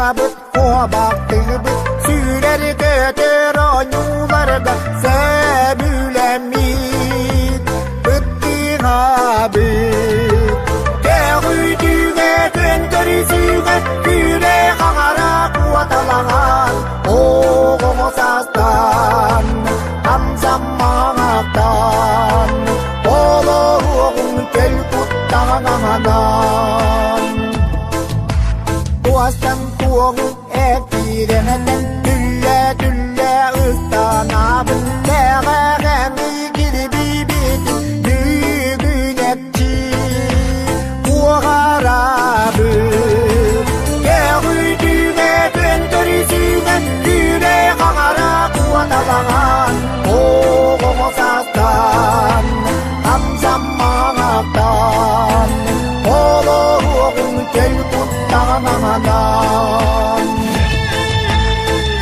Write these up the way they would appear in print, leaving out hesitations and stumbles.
Ыстаҥабыт, куобахтыыбыт, сүүрэр көтөр оонньууларга сөбүлэммит, ыттыҥабыт. Көҕүтүүгэ, күөн көрүсүүгэ, күүрэ хаҥара куоталаһан, оҕоҕо саастан, хамсаммаҥаттан, олоруоҕуҥ чөл куттаҥанан. Туостан туоҕу эпиирэнэн түллэ-түллэ ыстанабын Тэҕэҕэни кирбиибитин бүгүнэччи уоҕарабын Көҕүтүүгэ күөн көрүсүүгэ түүрэ хаҥара куоталаһан оҕоҕо саастан хамсаммаҥаттан олоруоҕуҥ чөл куттаҥанан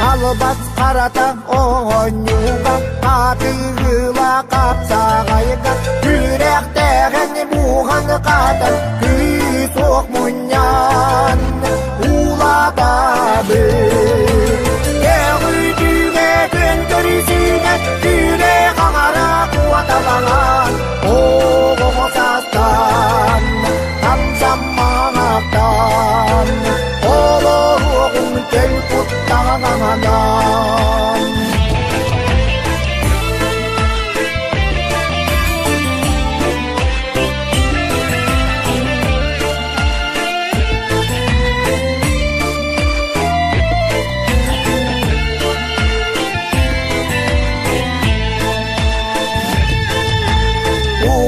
Албас харата оонньууга атыыла хапсаҕайга күрэхтэҕин мууһан хатан күүс уох мунньан уулатабыт Көҕүтүүгэ күөн көрүсүүгэ түүрэ хаҥара куоталаһан оҕоҕо саастан хамсаммаҥаттан олоруоҕуҥ чөл куттаҥанан.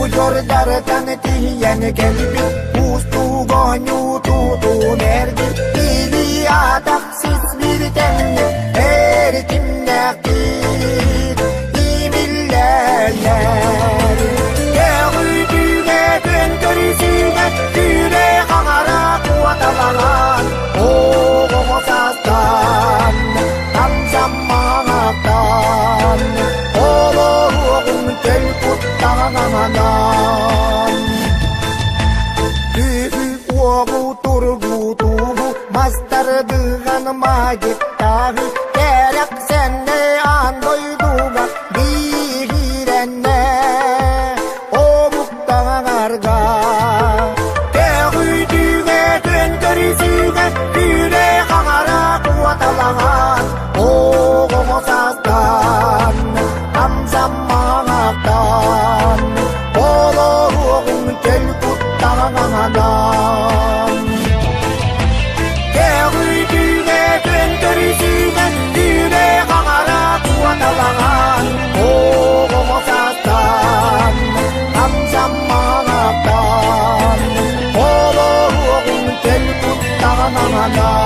Удьурдартан тиийэн кэлбит уустук оонньуу тутуун эргит илии атах сис биир тэҥник эркиннээхтик имиллэллэр Көҕүтүүгэ күөн көрүсүүгэ түүрэ хаҥара куоталаһан оҕоҕо саастан хамсаммаҥаттан олоруоҕуҥ чөл куттаҥанан Күүһү-уоҕу тургутуугу мастардыган мадьыктааһы кэрэхсэннэ аан дойдуга биһирэннэ омуктаҥарга Көҕүтүүгэ күөн көрүсүүгэ күүрэ хаҥара куоталаһан оҕоҕо саастан хамсаммаҥаттан олоруоҕуҥ чөл куттаҥанан Көҕүтүүгэ күөн көрүсүүгэ түүрэ хаҥара куоталаһан оҕоҕо саастан хамсаммаҥаттан олоруоҕуҥ чөл куттаҥанан.